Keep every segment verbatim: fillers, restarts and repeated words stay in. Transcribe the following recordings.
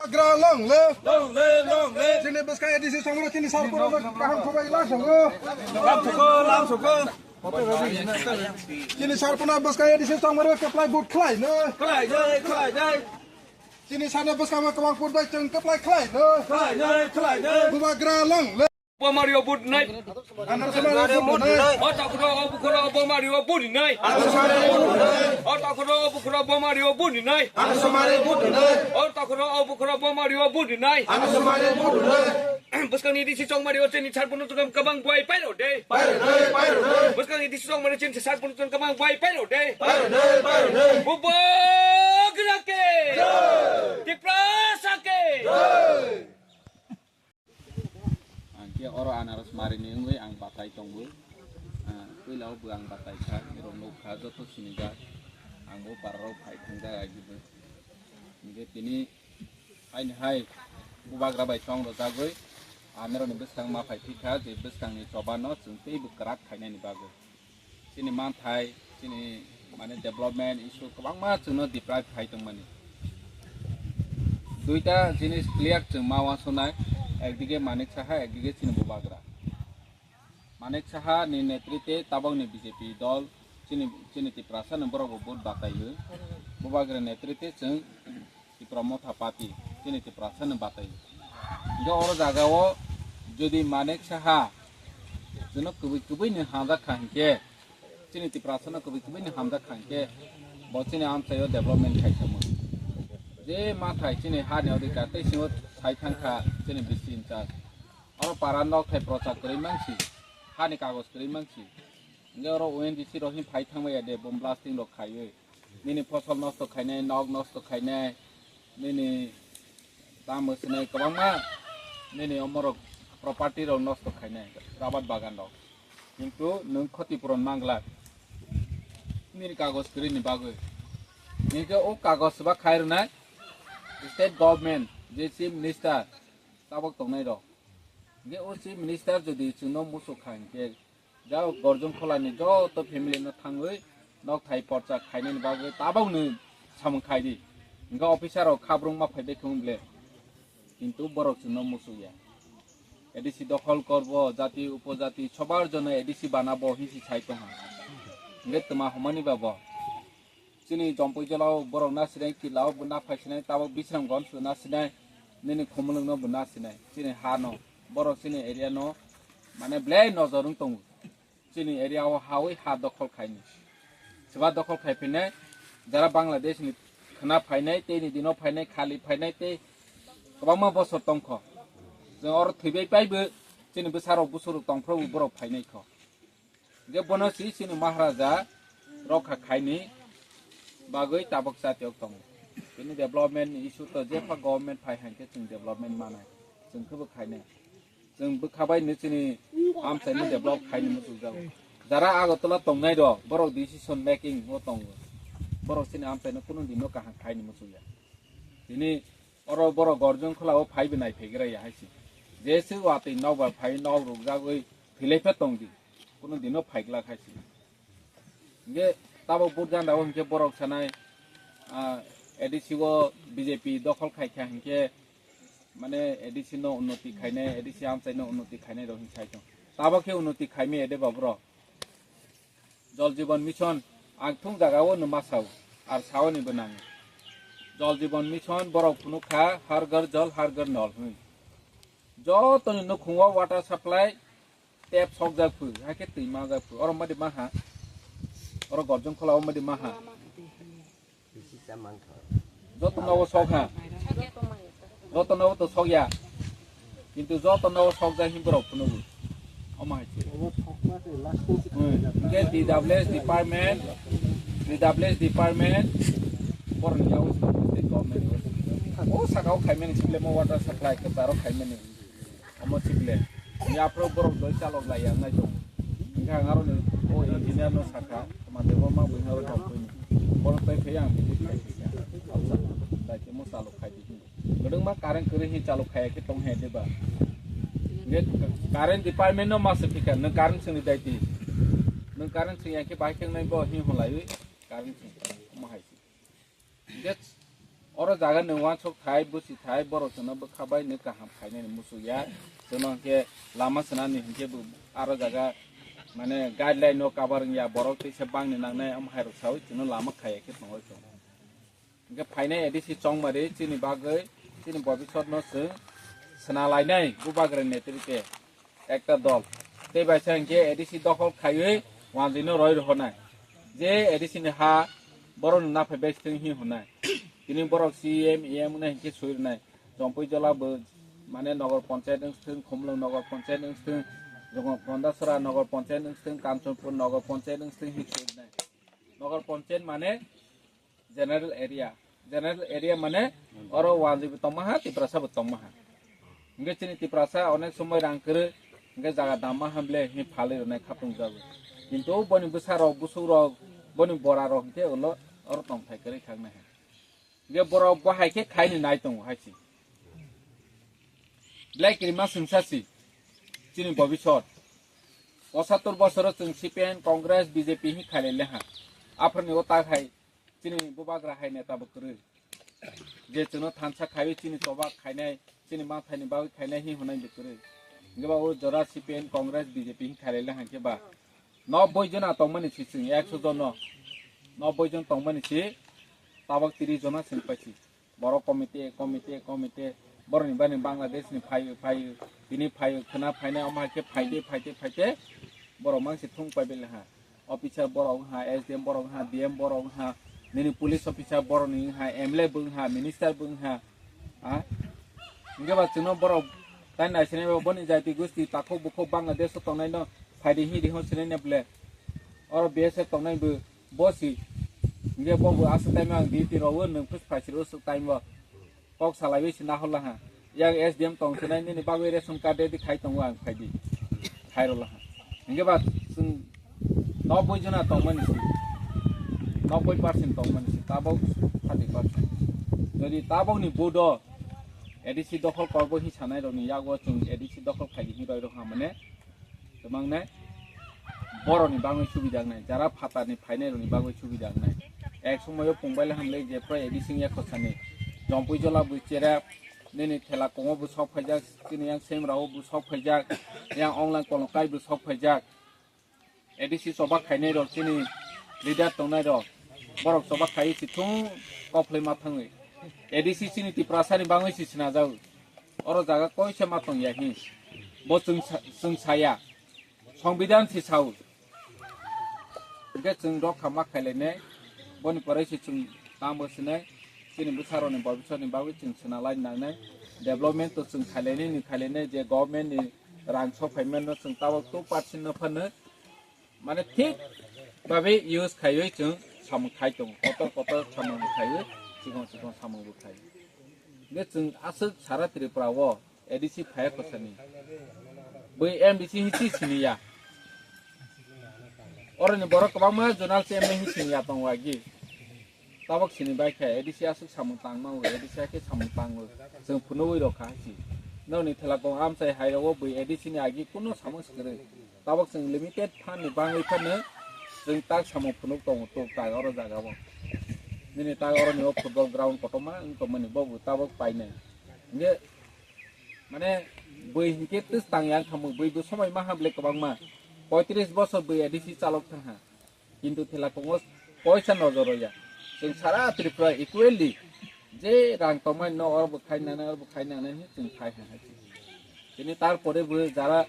Bubagra long live. Long live, long live. Chini bwskang A D C songmani chini sar phano kaham khubai lang songo. Lam soko, lam soko. Chini sar phano bwskang A D C songmani khlai vote khlai no. Khlai jai, khlai jai. Chini sar ni bwskango kwbang vote bai chwng khlai khlai no. Khlai jai, khlai jai. Bubagra long live. Bo Mario vote nai. Ano samari vote nai. O takhoro o bukhoro bo Mario vote nai. Ano samari vote nai. O takhoro o bukhoro bo Mario vote nai. Ano samari vote nai. O takhoro o bukhoro bo Mario vote nai. Ano samari vote nai. Bwskangni D C Chongmari o chini sar phano chwng kwbang buai pairo de. Pairo de, pairo de. Bwskangni D C Chongmari chini sar phano chwng kwbang buai pairo de. Pairo de, pairo de. Bubagra ke. Jai. Tiprasa ke. Jai. Ang khe oro anaros marini wngwi ang batai tongwi, ah, puila o bo ang batai kha, nirok nuk kha, joto sinijak, ang bo para rok phai thangjak agibw. Hinkhe tini haini hai bubagra bai tong rwjagwi, ah, nirokni bwskang ma phai thikha, je bwskangni choba no chwng teibo kwrak khainani bagwi. Chini manthai, chini mane development issue kwbangma chwngno deprive khai tongmani. Duita jinis clear chwng ma uansuknai, ekdige Manik Saha, ekdige chini Bubagra. Manik Saha ni netrite tabokni B J P dol, chini, chini Tiprasa ni borok bo vote bataiwi. Bubagra netrite chwng Tipra Motha Party, chini Tiprasa ni batai. Hinkhe oro jaga o jodi Manik Saha chwngno kwbwi kwbwi ni hamjak kha hinkhe, chini Tiprasa no kwbwi kwbwi ni hamjak kha hinkhe, bo chini amchai o development khai tongmo. Je mathai chini ha ni odhikar tei singo sai thang kha chini B C in charge. Oro para nok thai prochar kwrwi mang si, ha ni kagoj kwrwi mang si. Hinkhe oro O N G C rok hin phai thang maya de, bom blasting rok khaiwi. Nini phosol nosto khainai, nok nosto khainai, nini tamo sinai kwbangma, nini omorok property rok nosto khainai, rabar bagan rok. Kintu nwng khoti puron manglak. Nini kagoj kwrwi ni bagwi. Hinkhe o kagoj swbak khai rwnai state government, je chief minister tabok tongnai rok. Hinkhe o chief minister jodi chwngno muchuk kha hinkhe, jao Gorjong Kholani joto family no thangwi nok thai porcha khainani bagwi tabokni samung khai di. Hinkhe officer rok khabrung ma phai bai khung ble. Kintu borok chwngno muchuk ya. A D C dokhol korbo, jati upojati sobar jonno A D C banabo hinsi sai tongha. Hinkhe twma humani babo. Chini Jompui jolao borok na sinai, Kilao bo na phai sinai, tabok Bisramganj bo na sinai, nini Khumulwng no bo na sinai. Chini ha no, borok chini area no, mane, belai nojor wng tongo. Chini area o hawi ha dokhol khaini. Swba dokhol khai phinai, jara Bangladesh ni khna phainai, tei ni dino phainai, khali phainai, tei kwbangma bosor tongkho. Chwng oro thwibai paibo, chini bwsarok busurok tongphuru borok phainai kho. Hinkhe bono si chini Maharaja rokha khaini bagwi tabok chatiok tongo. Bini development ni issue to jepha government phai hainkhe chwng development manai. Chwng khebo khainai. Chwng bwkha bai no chini amchaino develop khaini muchukjago. Jara Agartala tongnai rok borok decision making o tongo. Borok chini amchaino kunu dino kaham khaini muchukya. Tini oro borok Gorjong Khola o phaibo nai phaigra ya hai se. Jese watwi nok bai phai nok rukjagwi philai phe tong di. Kunu dino phaiglak hai se. Hinkhe tabok vote ganda o hinkhe borok sanai, ah, A D C o B J P dokhol khai kha hinkhe mane A D C no unnoti khainai, A D C amchai no unnoti khainai rok hin sai tong. Tabok khe unnoti khaimaya de ba borok. Jal Jeevan Mission, ang thung jaga o no ma sao, ar sao ni bo nango. Jal Jeevan Mission borok phunuk kha, Har Ghar Jal, Har Ghar Nal hwnwi. Jotoni nukhungo water supply tap sokjak phu, hakhe twi manjak phu. Oro madi maha, oro Gorjong Khola o madi maha. Jotono o sok ha. Jotono o to sok ya. Kintu jotono o sok jai himborok phunu. Omo hai se. Hmm. Hinkhe D W S department, D W S department, boroni yago state government. O saka o khaimani sible mo water supply kwcharo khaimani. Omo sible. Yaphro borok doi chalok lai yang nai tongo. Hingke ang aroni o engineer no sakha, mate bo ma buino aro tong buino. Bono tei phai ang visit khai kha. Alsa, dai temo chalok khai di. Godong ma current kwrwi hi chalok khai khe tong he de ba. Hingke current department no ma se phika, nang current sini dai di. Nang current sini yang khe bai khe nai bo hi holai current sini. Mo hai si. Hingke oro jaga ni uansuk thai, busi thai, borok chwngno bwkha bai ni kaham khainani muchuk ya. Chwngno hingke lama swnani hingke bo aro jaga mane guideline no cover wngya, borok teisa bangni nangnai, omo hai rok saui chwngno lama khaiya khe tongoi chwng. Hingke phainai A D C chongmari chini bagwi, chini bobisot no chwng swnalainai bubagra netrite. Ekta dol. Tei bai sa hingke A D C dokhol khaiwi wanjwino roi rohornai. Je A D C ni ha borokno naphai bai thwng hi hwnai. Tini borok C M, E M wngna hingke sui rwnai. Jompui jola bo mane nogor panchayat wng thwng, Khumulwng nogor panchayat wng thwng, Jongok Gondasora nogor panchayat wng thwng, Kanchanpur nogor panchayat wng thwng hi sui rwnai. Nogor panchayat mane general area. General area mane oro wanjwi bo tongma ha, Tiprasa bo tongma ha. Hingke chini Tiprasa onek somoi rang kwrwi, hingke jaga damma hamle hi phalwi rwnai khatung jago. Kintu boni bwsa rok, busuk rok, boni bora rok hingke ulo oro tongthai kwrwi thangna ha. Hingke borok bo hai khe khaini nai tongo hai si. Belai kirima swngsa si chini bobisot. Pochattor bosoro chwng C P M, Congress, B J P hi khailai le ha. Aphurni o ta khai chini bubagra hai neta bo kwrwi. Je chwngno thansa khaiwi chini choba khainai, chini manthaini bagwi khainai hi hwnai bo kwrwi. Hingke ba o jora C P M, Congress, B J P hi khailai le hangke ba. Nobboi jona tongmani si chwng ekso jono. Nobboi jon tongmani si tabok tris jona chwng paisi. Borok committee, committee, committee, borokni bani Bangladesh ni phaio, phaio, tini phaio, khwna phainai, omo hai khe phaite, phaite, phaite, borok mangsi thung pai bele ha. Officer borok wngha, S D M borok wngha, D M borok wngha, nini police officer borok ni wngha, M L A bo wngha, minister bo wngha. Ha? Hingke ba chwngno borok tai naisinai bo boni jati gusti takhuk bukhuk Bangladesh o tongnai no phaidi hi di ho sinai ne ble. Oro B S F tongnai bo bosi. Hingke bo bo aswk time ang duty rogo nwng phus phaisiro swk time o. Kok salaiwi se nahorla ha. Yang S D M tong sinai nini bagwi ration card ready khai tongo ang phaidi. Khairokla ha. Hingke ba chwng nobboi jona tongmani si. Nobboi percent tongmani si. Tabok thirty percent. Jodi tabokni bodo A D C dokhol korbo hi sanai rokni yago chwng A D C dokhol khaidi hi roi rok ha mane. Kwbang nai borokni bagwi subida wngnai, jara phatarni phainairokni bagwi subida wngnai. Ek somoio pungbaila hamle je phrai A D C wngya khosani, Jompui jola bo cherep, nini thela kongo bo sok phaijak, chini yang semrao bo sok phaijak, yang onglang kolongkai bo sok phaijak. A D C choba khainairok chini leader tongnairok, borok choba khaiwi si thung koplai ma thangwi. A D C chini Tiprasani bagwi si sinajak. Oro jaga koise ma tongya hin. Bo chwng sa-, chwng saya. Songbidan si sao. Hingke chwng rok kha ma khailainai. Boni pore se chwng tamo sinai. Chini bwsarokni bobiswkni bagwi chwng swnalai nangnai. Development to chwng khailainai ni khailainai je government ni rang sok phaimano chwng tabok two percent no phano. Mane thik babe use khaiwi chwng samung khai tongo. Kotor kotor samung bo khaiwi, chikon chikon samung bo khai. Hingke chwng aswk sara Tripura o A D C phaiya khosani. Bui M D C hichi siniya. Oroni borok kwbangma zonal chairman hi siniya tongo agi. Tabok sini bai khe A D C aswk samung tangma o, A D C khe samung tango. Chwng phunugwi rokha hai si. Nokni thela kong amchai hai rogo bui A D C ni agi kuno samung swkre. Tabok chwng limited phan ni bangwi phano chwng tak samung phunuk tongo tok tak oro jaga o. Nini tak oro ni o football ground kotorma wng tongmani bobo tabok painai. Hingke mane bui hingke twis tang yang khamung bui bo somoi ma hamle kwbangma. Poitris bosor bui A D C chalok thangha. Kintu thela kongo poisa nojor ya. Chwng sara Tripura equally je rang tongmani no oro bo khai nangnai, oro bo khai nangnai hinwi chwng khai ha hai. Tini tarpore bo jara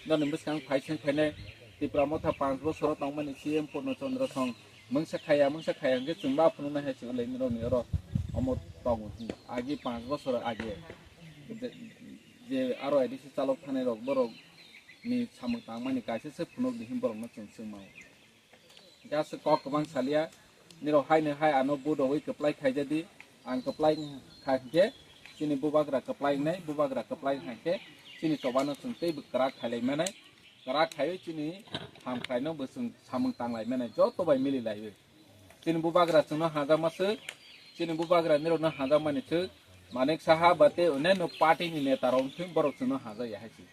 noni bwskang phai seng phainai Tipra Motha panch bosoro tongmani C M Purno Chandra Song mungsa khaya, mungsa khaya hwnkhe chwng ba phunuknai hai chwng lai nirok ni oro omo tongo hwnwi. Agi panch bosor age je, je aro A D C chalok thanai rok borok ni samung tangmani kaisa se phunuk di hin borok no chwng chwng mao. Gas kok kwbang salia, nirok haino hai ano budogwi kwplai khaijadi, ang kwplai kha hinkhe chini bubagra kwplai wngnai, bubagra kwplai wngkha hinkhe Chini choba no chwng teibo kwrak khailai mani, kwrak khaiwi chini hamkrai no bo chwng samung tanglai mani, joto bai mili laiwi. Chini bubagra chwngno hajakma swk, chini bubagra nirokno hajakmani swk, Manik Saha ba tei onyaino party ni neta rok wngthung borok chwngno hajak ya hai se.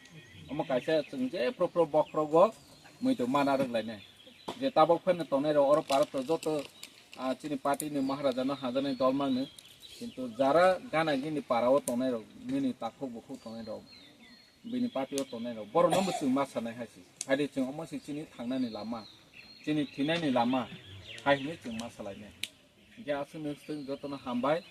Omo kaisa chwng je phro phro bokhorogo muitu mana rwk lainai. Je tabok phano tongnai rok oro para to joto, ah, chini party ni Maharaja no hajaknai dol mangno. Kintu jara gana gini para o tongnai rok, nini takhuk bukhuk tongnai rok, bini party o tongnai rok, borok no bo chwng ma sanai hai se. Hai de chwng omo se chini thangnani lama, chini thinani lama, hai hinwi chwng ma salainai. Hingke aswk no chwng joto no hambai.